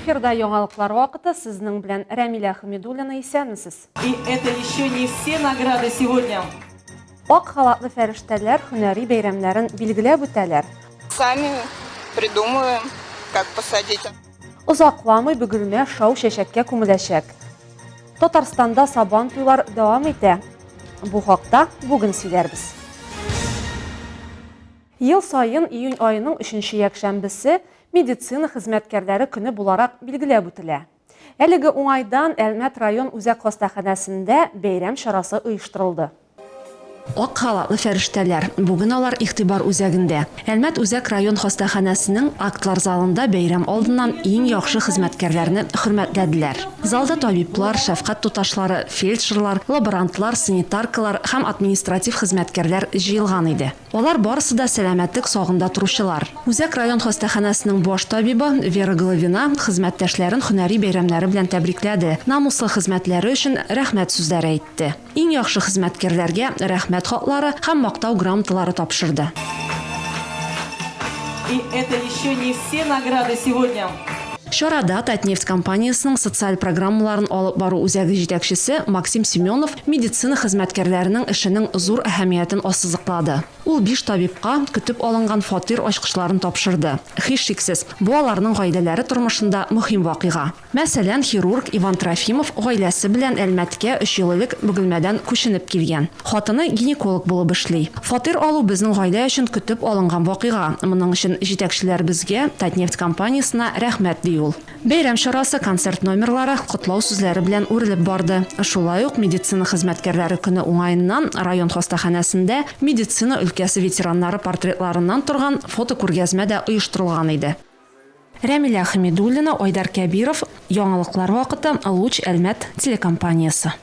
Эфирда яңалыклар вакыты, сезнең белән Рәмилә Хәмидуллина, исәнмесез. И это еще не все награды сегодня. Ак халатлы фәрештәләр һөнәри бәйрәмнәрен билгеләп үтәләр. Сами придумываем, как посадить. Озакламый Бөгелмә шау чәчәккә күмеләчәк. Татарстанда Сабан туйлар дәвам итә. Бу хакта бүген сөйләрбез. Ел саен июнь аеның өченче якшәмбесе медицина хезмәткәрләре көне буларак билгеләп үтелә. Әлеге уңайдан Әлмәт район үзәк хастаханәсендә бәйрәм чарасы оештырылды. Ак халатлы фәрештәләр. Бүген алар игътибар үзәгендә. Әлмәт үзәк район хастаханәсенең актлар залында бәйрәм алдыннан иң яхшы хезмәткәрләрне хөрмәтләделәр. Залда табиблар, шәфкать туташлары, фельдшерлар, лаборантлар, санитаркалар һәм административ хезмәткәрләр җыелган иде. Алар барысы да сәламәтлек сагында торучылар. Үзәк район хастаханәсенең баш табибы Вера Головина хезмәттәшләрен һөнәри бәйрәмнәре белән тәбрикләде, намуслы хезмәтләре өчен рәхмәт сүзләре әйтте. Иң яхшы хезмәткәрләргә Рәхмәт хатлары һәм Мактау грамоталары тапшырды. И это еще не все награды сегодня. Чарада Татнефть компаниясенең социаль программаларын алып бару үзәге җитәкчесе Максим Семенов медицина хезмәткәрләренең эшенең зур әһәмиятен ассызыклады. Ул биш табибка көтеп алынган фатир ачкычларын тапшырды. Һичшиксез, бу аларның гаиләләре тормышында мөһим вакыйга. Мәсәлән, хирург Иван Трофимов гаиләсе белән Әлмәткә өч ел элек Бөгелмәдән күченеп килгән. Хатыны гинеколог булып эшли. Фатир алу безнең гаилә өчен көтеп алынган вакыйга. Моның өчен җитәкчеләребезгә, Татнефть компаниясенә рәхмәт, ди ул. Бәйрәм чарасы концерт номерлары, котлау сүзләре белән үрелеп барды. Шулай ук медицина хезмәткәрләре көне уңаеннан район хастаханәсендә медицина өлкәсе ветераннары портретларыннан торган фотокүргәзмә дә оештырылган иде. Рәмилә Хәмидуллина, Айдар Кәбиров, Яңалыклар вакыты, Луч Әлмәт телекомпаниясе.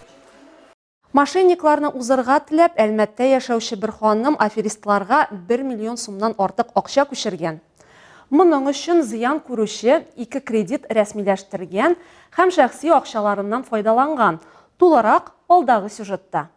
Мошенникларны узырга теләп, Әлмәттә яшәүче бер ханым аферистларга бер миллион сумнан артык акча күчергән. Моның өчен зыян күрүче ике кредит рәсмиләштергән һәм шәхси акчаларыннан файдаланган. Тулырак, алдагы сюжетта.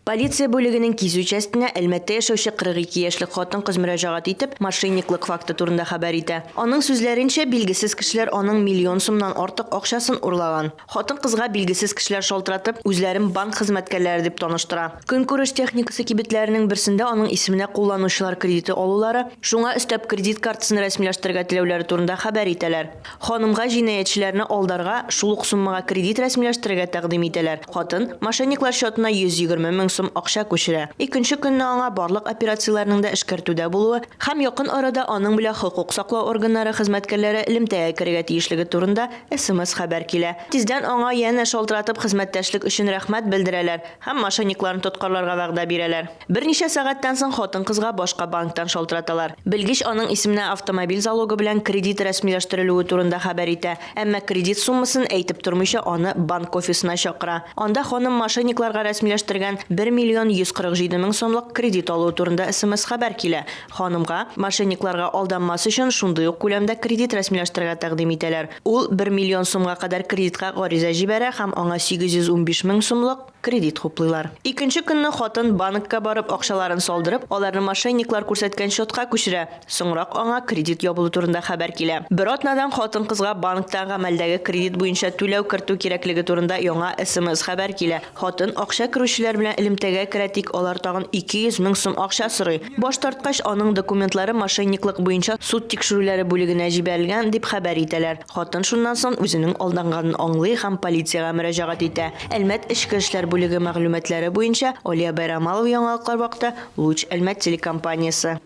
Полиция бүлегенең кизү частенә Әлмәттә яшәүче 42 яшьлек хатын-кыз мөрәҗәгать итеп, мошенниклык факты турында хәбәр итә. Аның сүзләренчә, билгесез кешеләр аның миллион сумнан артык акчасын урлаган. Хатын-кызга билгесез кешеләр шалтыратып, үзләрен банк хезмәткәрләре дип таныштыра. Көнкүреш техникасы кибетләренең берсендә аның исеменә кулланучылар кредиты алулары, шуңа өстәп кредит картасын рәсмиләштерергә теләүләре турында хәбәр итәләр. Ханымга җинаятьчеләрне алдарга, шул ук суммага кредит рәсмиләштерергә тәкъдим итәләр. Хатын мошенниклар счетына 120 мең сум акча күчерә. Икенче көнне аңа барлык операцияләрнең дә эшкәртүдә булуы һәм якын арада аның белән хокук саклау органнары хезмәткәрләре элемтәгә керергә тиешлеге турында смс-хәбәр килә. Тиздән аңа янә шалтыратып хезмәттәшлек өчен рәхмәт белдерәләр һәм мошенникларны тоткарларга вәгъдә бирәләр. Берничә сәгатьтән соң хатын-кызга башка банктан шалтыраталар. Белгеч аның исеменә автомобиль залогы белән кредит рәсмиләштерелүе турында хәбәр итә, әмма кредит суммасын әйтеп тормыйча аны банк офисына чакыра. Анда ханым мошенникларга рәсмиләштергән 1 миллион 147 мең сумлык кредит алуы турында смс-хәбәр килә. Ханымга, мошенникларга алданмас өчен, шундый ук күләмдә кредит рәсмиләштерергә тәкъдим итәләр. Ул бер миллион сумга кадәр кредитка гариза җибәрә һәм аңа 815 мең сумлык Кредит хуплыйлар. Икенче көнне хатын банкка барып акчаларын салдырып, аларны мошенниклар күрсәткән счетка күчерә. Соңрак аңа кредит ябылу турында хәбәр килә. Бер атнадан хатын-кызга банктан гамәлдәге кредит буенча түләү кертү кирәклеге турында яңа смс-хәбәр килә. Хатын акча керүчеләр белән элемтәгә керә, тик алар тагын 200 мең сум акча сорый. Баш тарткач, аның документлары мошенниклык буенча суд тикшерүләре бүлегенә җибәрелгән, дип хәбәр итәләр. Хатын шуннан соң үзенең алданганын аңлый һәм полициягә мөрәҗәгать итә. Әлмәт эчке эшләр бүлеге мәгълүматлары буенча, Алия Байрамалова яңалыклар вакыты, Луч Әлмәт телекомпаниясе.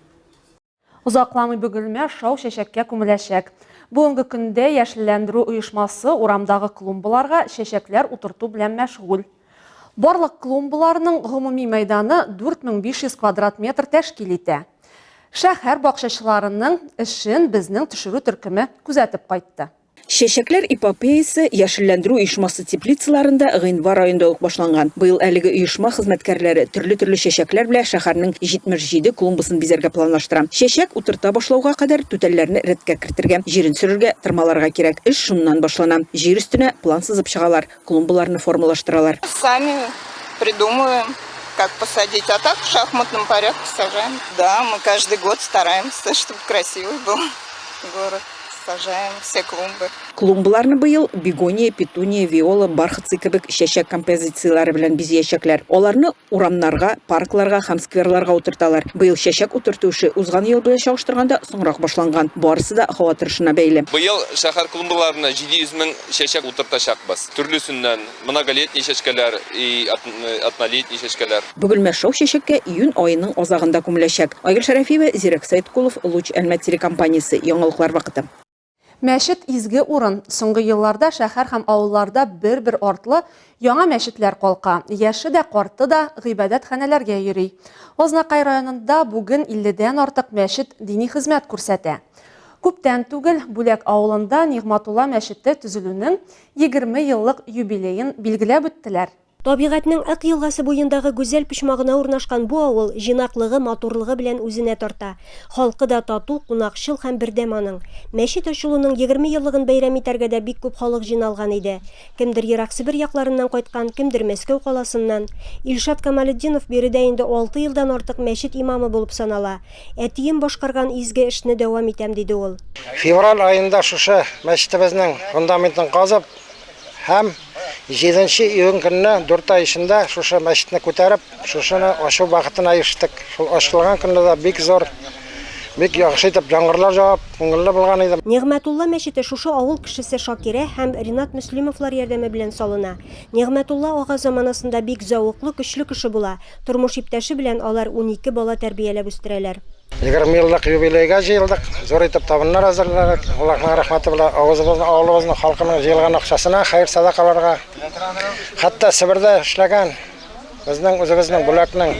Озакламый Бөгелмә шау чәчәккә күмеләчәк. Бүгенге көндә яшелләндерү оешмасы урамдагы клумбаларга чәчәкләр утырту белән мәшгуль. Барлык клумбаларның гомуми мәйданы 4500 квадрат метр тәшкил итә. Шәһәр бакчачыларының эшен безнең төшерү төркеме күзәтеп кайтты. Чәчәкләр эпопеясе яшелләндерү оешмасы теплицаларында гыйнвар аенда ук башланган. Быел әлеге оешма хезмәткәрләре төрле-төрле чәчәкләр белән шәһәрнең 77 клумбасын бизәргә планлаштыра. Чәчәк утырта башлауга кадәр түтәлләрне рәткә кертергә, җирен сөрергә, тырмаларга кирәк. Эш шуннан башлана. Җир өстенә план сызып чыгалар. Клумбаларны формалаштыралар. Сами придумываем, как посадить. А так в шахматном порядке сажаем. Да, мы каждый год стараемся, чтобы красивый был город. Сажаем все клумбы. Клумбаларны быел бегония, петуния, виола, бархатцы кебек чәчәк композицияләре белән бизиячәкләр. Аларны урамнарга, паркларга һәм скверларга утырталар. Быел чәчәк утырту эше узган ел белән чагыштырганда соңрак башланган. Барысы да һава торышына бәйле. Быел шәһәр клумбаларына 700 мең чәчәк утыртачакбыз. Төрлесеннән, многолетний чәчкәләр и однолетний чәчкәләр. Бөгелмә шау чәчәккә июнь аеның азагында күмеләчәк. Айгөл Шәрәфиева, Зирәк Сәеткулов, Луч Әлмәт телекомпаниясе, Яңалыклар вакыты. Мәчет, изге урын. Соңгы елларда шәһәр һәм авылларда бер-бер артлы яңа мәчетләр калка. Яше дә, карты да гыйбадәтханәләргә йөри. Азнакай районында бүген илледән артык мәчет дини хезмәт күрсәтә. Күптән түгел Бүләк авылында Нигъматулла мәчете төзелүнең 20 еллык юбилеен билгеләп үттеләр. Табигатьнең Ык елгасы буендагы гүзәл почмагына урнашкан бу авыл җыйнаклыгы, матурлыгы белән үзенә тарта. Халкы да тату, кунакчыл һәм бердәм аның. Мәчет ачылуның 20 еллыгын бәйрәм итәргә дә бик күп халык җыйналган иде. Кемдер ерак Себер якларыннан кайткан, кемдер Мәскәү каласыннан. Илшат Камалетдинов биредә инде алты елдан артык мәчет имамы булып санала. Әтием башкарган изге эшне дәвам итәм, диде ул. Февраль аенда шушы мәчетебезнең фундаментын казып һәм Җиденче июнь көнне, дүрт ай эчендә шушы мәчетне күтәреп, шушыны ачу бәхетенә ирештек. Шул ачылган көнне дә бик зур, бик яхшы итеп яңгырлар җавып, күңелле булган иде. Нигъмәтулла мәчете шушы авыл кешесе Шакирә һәм Ринат Мөслимовлар ярдәме белән салына. Нигъмәтулла ага заманасында бик зәвыклы, көчле кеше була. Тормыш иптәше белән алар 12 бала тәрбияләп үстерәләр. 20 еллык юбилейга җыелдык, зур итеп табыннар әзерләдек. Аллаһның рәхмәте белән авызыбызның, авылыбызның халкының җыелган акчасына хәер-садакаларга, хәтта Себердә эшләгән безнең үзебезнең бүләкнең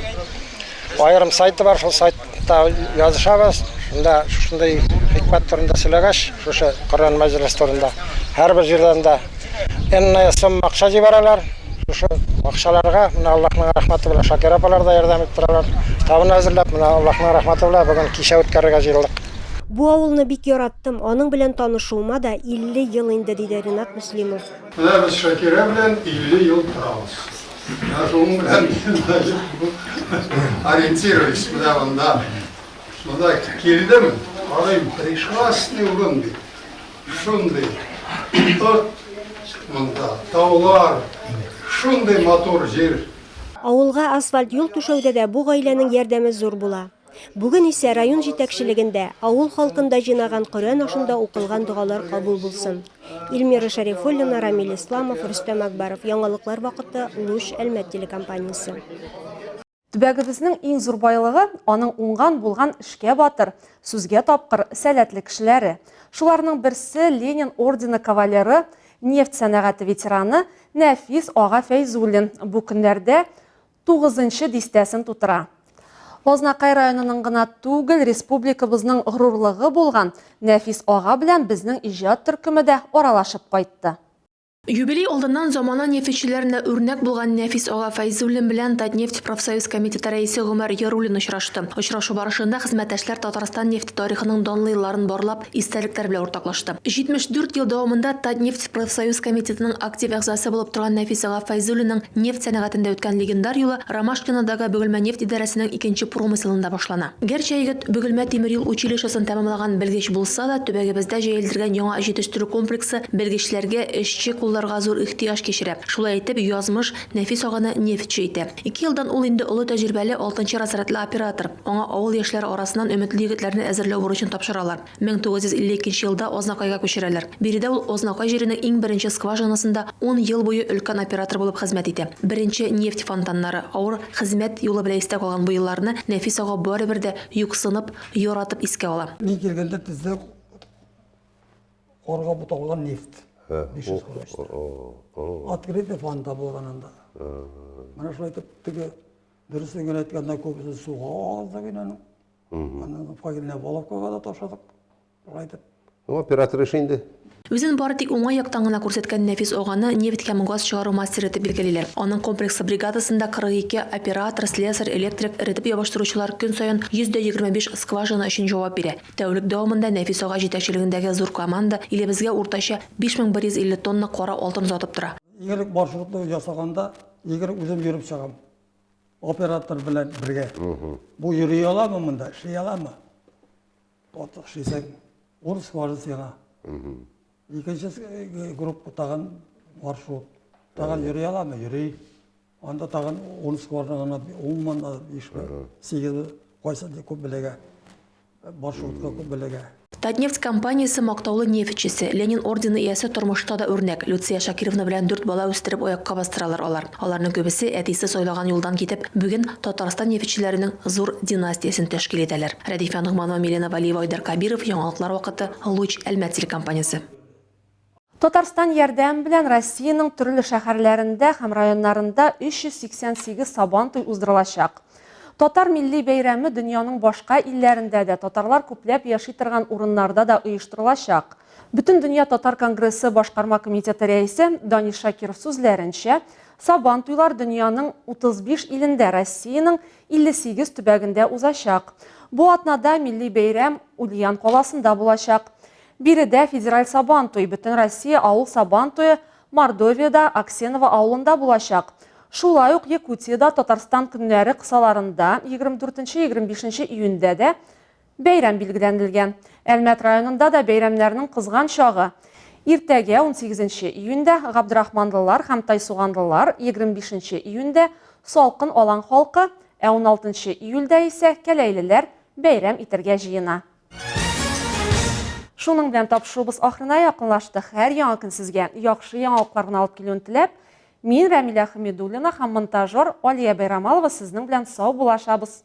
аерым сайты бар, шул сайтта язышабыз. Шунда шушындый хикмәт турында сөйләгәч, шушы Коръән мәҗлес турында һәрбер җирдән дә Энная сумма акча җибәрәләр. Шушы акчаларга менә Аллаһның рәхмәте белән Шакир апалар да ярдәм итеп торалар. Табын әзерләп, менә Аллаһның рәхмәте белән бүген кичә үткәрергә җыелдык. Бу авылны бик яраттым, аның белән танышуыма да 50 ел инде, диде Ринат Мөслимов. Менә без Шакирә белән 50 ел торабыз. Менә шуның белән мин ориентируюсь менә монда. Монда килдем, карыйм, прекрасный урын бит. Шундый ут монда, таулар, шундый матур җир. Авылга асфальт юл түшәүдә дә бу гаиләнең ярдәме зур була. Бүген исә район җитәкчелегендә, авыл халкын да җыйнаган Коръән ашында укылган догалар кабул булсын. Эльмира Шәрифуллина, Рамил Исламов, Рөстәм Акбаров, Яңалыклар вакыты, Луч, Әлмәт телекомпаниясе. Төбәгебезнең иң зур байлыгы, аның уңган-булган эшкә батыр, сүзгә тапкыр, сәләтле кешеләре. Шуларның берсе, Ленин ордены кавалеры, нефть сәнәгате ветераны Нәфис ага Фәйзуллин бу көннәрдә тугызынчы дистәсен тутыра. Азнакай районының гына түгел, республикабызның горурлыгы булган Нәфис ага белән безнең иҗат төркеме дә аралашып кайтты. Юбилей алдыннан замана нефтьчеләренә үрнәк булган Нәфис ага Фәйзуллин белән Татнефть профсоюз комитеты рәисе Гомәр Яруллин очрашты. Очрашу барышында хезмәттәшләр Татарстан нефте тарихының данлы елларын барлап, истәлекләр белән уртаклашты. 74 ел дәвамында Татнефть профсоюз комитетының актив әгъзасы булып торган Нәфис ага Фәйзуллинның нефть сәнәгатендә үткән легендар юлы Ромашкинодагы Бөгелмә нефть идарәсенең икенче промыселында башлана. Гәрчә егет Бөгелмә тимер юл училищесын тәмамлаган белгеч булса да, төбәгебездә җәелдергән яңа җитештерү комплексы белгечләргә, эшче кулларга зур ихтыяҗ кичерә. Шулай итеп, язмыш Нәфис аганы нефтьче итә. Ике елдан ул инде олы тәҗрибәле алтынчы разрядлы оператор. Аңа авыл яшьләре арасыннан өметле егетләрне әзерләү бурычын тапшыралар. 1952 елда Азнакайга күчерәләр. Биредә ул Азнакай җиренең иң беренче скважинасында ун ел буе өлкән оператор булып хезмәт итә. Беренче нефть фонтаннары, авыр хезмәт юлы белән истә калган бу елларны Нәфис ага барыбер дә юксынып, яратып искә ала. Мин килгәндә тездә карга буталган нефть. 500 километр. Открытый фонтан булган анда. Менә шулай итеп теге дөресен генә әйткәндә күбесе суга агызды генә. Аннан фагилне Воловкага да ташладык. Шулай итеп. Ну, оператор эше инде. Үзен бары тик уңай яктан гына күрсәткән Нәфис аганы нефть һәм газ чыгару мастеры итеп билгелиләр. Аның комплекслы бригадасында 42 оператор, слесарь, электрик, эретеп ябыштыручылар көн саен 125 скважина өчен җавап бирә. Тәүлек дәвамында Нәфис ага җитәкчелегендәге зур команда илебезгә уртача 5150 тонна кара алтын озатып тора. Иң элек маршрутны ясаганда, иң элек үзем йөреп чыгам. Оператор белән бергә. Бу йөри аламы монда, эшли аламы? Ат эшлисең, урыс скважина сиңа. Икенче группа тагын маршрут. Тагын йөри аламы? Йөри. Анда тагын ун скважина гына, унмы, бишме, сигезме, кайсы күп беләгә. Маршрутка күп беләгә. Татнефть компаниясе мактаулы нефтьчесе, Ленин ордены иясе тормышта да үрнәк. Люция Шакировна белән дүрт бала үстереп аякка бастыралар алар. Аларның күбесе әтисе сайлаган юлдан китеп, бүген Татарстан нефтьчеләренең зур династиясен тәшкил итәләр. Рәдифә Ногманова, Милена Вәлиева, Айдар Кабиров, Яңалыклар вакыты, Луч, Әлмәт телекомпаниясе. Татарстан ярдәме белән Россиянең төрле шәһәрләрендә һәм районнарында 388 Сабантуй уздырылачак. Татар милли бәйрәме дөньяның башка илләрендә дә, татарлар күпләп яши торган урыннарда да оештырылачак. Бөтендөнья татар конгрессы башкарма комитеты рәисе Данис Шакиров сүзләренчә, Сабантуйлар дөньяның 35 илендә, Россиянең 58 төбәгендә узачак. Бу атнада милли бәйрәм Ульян каласында булачак. Биредә федераль Сабантуй, Бөтенроссия авыл Сабантуе Мордовиядә Аксеново авылында булачак. Шулай ук Якутиядә Татарстан көннәре кысаларында 24-25 июньдә дә бәйрәм билгеләнелгән. Әлмәт районында да бәйрәмнәрнең кызган чагы. Иртәгә, 18 июньдә, габдрахманлылар һәм тайсуганлылар, 25 июньдә Салкын Алан халкы, ә 16 июльдә исә кәләйлеләр бәйрәм итәргә җыена. Шуның белән тапшыруыбыз ахырына якынлашты. Һәр яңа көн сезгә яхшы яңалыклар гына алып килүен теләп, мин Рәмилә Хәмидуллина һәм монтажер Алия Байрамалова сезнең белән сау булашабыз.